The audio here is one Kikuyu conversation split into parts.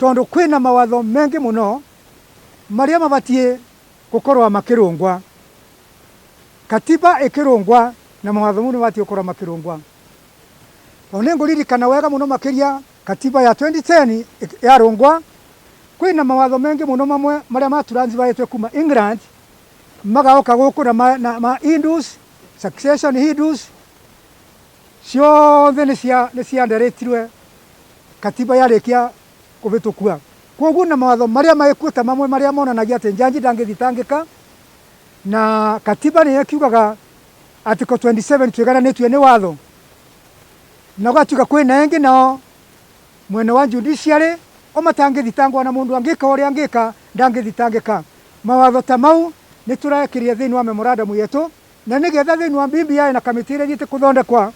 Tondu kwina mawatho mengi muno maria mabatie gukorwa makirungwa. Katiba ikirungwa na mawatho mau mabatie gukorwa makirungwa. Tondu ninguririkana wega muno makiria katiba ya 2010 yarungwa, kwina mawatho mengi muno mamwe maria matransferitwe kuma England magaoka guku na ma Hindus, succession Hindus ciothe nĩ cianderetirwe katiba yarĩkia kũhĩtũkua. Koguo na mawatho marĩa maĩkuo ta mamwe marĩa monanagia atĩ njanji ndangĩthitangĩka, na katiba nĩyo ĩkiugaga article 27 twĩgaranĩtue nĩ watho, na gũgatuĩka kwĩna ĩngĩ nao mwena wa judiciary o matangĩthitangwo na mũndũ angĩka ũrĩa angĩka ndangĩthitangĩka. Mawatho ta mau nĩ tũrekĩria thĩinĩ wa memorandum yetu, na nĩgetha thĩinĩ wa BBI na kamĩtĩ ĩrĩa ĩthiĩte kũthondekwa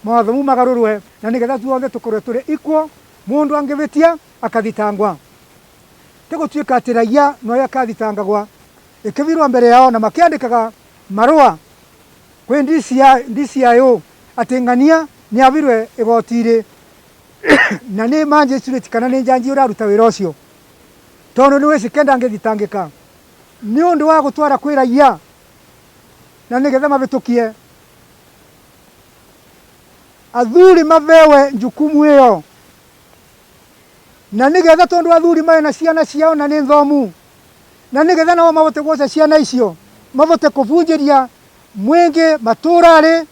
mawatho mau magarũrwe, na nĩgetha tuothe tũkorwe tũrĩ equal. Mũndũ angĩhĩtia akathitangwa, ti gũtuĩka atĩ raia noyo akathitangagwa ĩkĩbirwo mbere yao na makĩandĩkaga marũa kwĩ DCIO atĩ ng'ania nĩ abirwe igoti-rĩ na nĩ magistrate kana nĩ njanji ũraruta wĩra ũcio, tondũ nĩ wĩcike ndangĩthitangĩka nĩ ũndũ wa gũtwara kwĩ raia na nĩgetha mabĩtũkie athuri mabewe njukumu ĩyo, na nĩgetha tondũ athuri marĩ na ciana ciao na nĩ thomu, na nĩgetha nao mahote guoca ciana icio mahote kũbunjĩria mwĩngĩ matũra-rĩ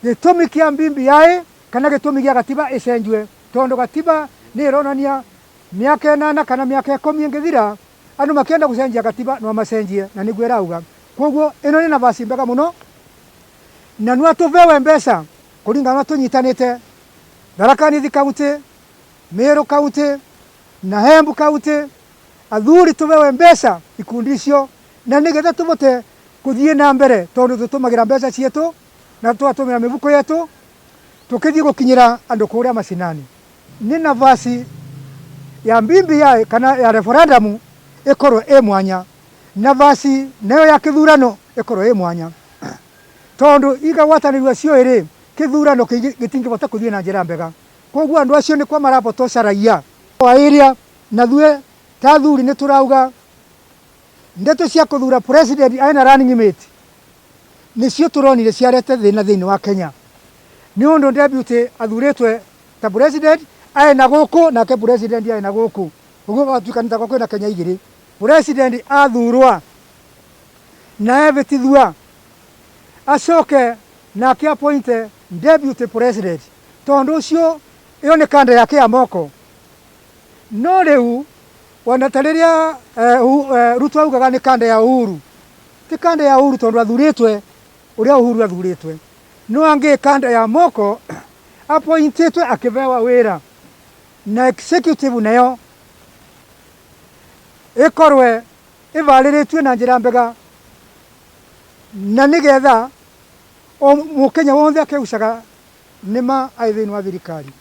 gĩtũmi kĩa BBI kana gĩtũmi gĩa gatiba ĩcenjwe, tondũ gatiba nĩ ĩronania mĩaka 8 kana mĩaka 10 ĩngĩthira andũ makĩenda gũcenjia gatiba no macenjie, na nĩguo ĩrauga. Koguo ĩno nĩ nafasi mbega mũno na no tũbewe mbeca kũringana na tũnyitanĩte Tharaka Nithi County, Meru County na Embu County, athuri tũbewe mbeca ikundi icio na nĩgetha tũbote kũthiĩ na mbere, tondũ tũtũmagĩra mbeca cietũ na tũgatũmĩra mĩbuko yetu tũkĩthiĩ gũkinyĩra andũ kũrĩa macinani. Nĩ nafasi ya BBI kana ya referendum ĩkorwo ĩ mwanya, nafasi nayo ya kĩthurano ĩkorwo ĩ mwanya, tondũ igagwatanĩrwo cio ĩrĩ kĩthurano gĩtingĩhota kũthiĩ na njĩra mbega. Koguo andũ acio nĩ kwa marabotosha raia wa area, na thue ta athuri nĩ tũrauga ndeto cia kũthura president aina running mate nĩcio tũronire ciarete thĩna thĩinĩ wa Kenya, nĩ ũndũ deputy athurĩtwe ta president aena gũkũ nake president aena gũkũ, ũguo gũgatuĩka nĩ ta kwĩna Kenya igĩrĩ. President athurwa na ebĩtithua acoke nake appoint deputy president, tondũ ũcio ĩyo nĩ kanda yake ya moko. No rĩu ona ta rĩrĩa Ruto augaga nĩ kanda ya Uhuru, ti kanda ya Uhuru tondũ athurĩtwe ũrĩa Uhuru athurĩtwe, no angĩ kanda ya moko appointĩtwe akĩbewa wĩra na executive nayo ĩkorwe ĩvarĩrĩtue na njĩra mbega, na nĩgetha o mũkenya wothe akeucaga nĩma arĩ thĩinĩ wa thirikari.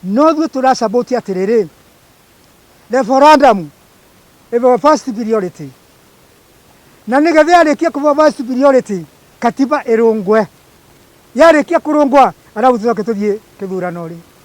No ithuĩ tũrasupport atĩrĩrĩ, referendum ĩbewe first priority, na nĩgetha yarĩkia kũbewa first priority katiba ĩrũngwe, yarĩkia kũrũngwa arabu tũcoke tũthiĩ kĩthurano rĩ.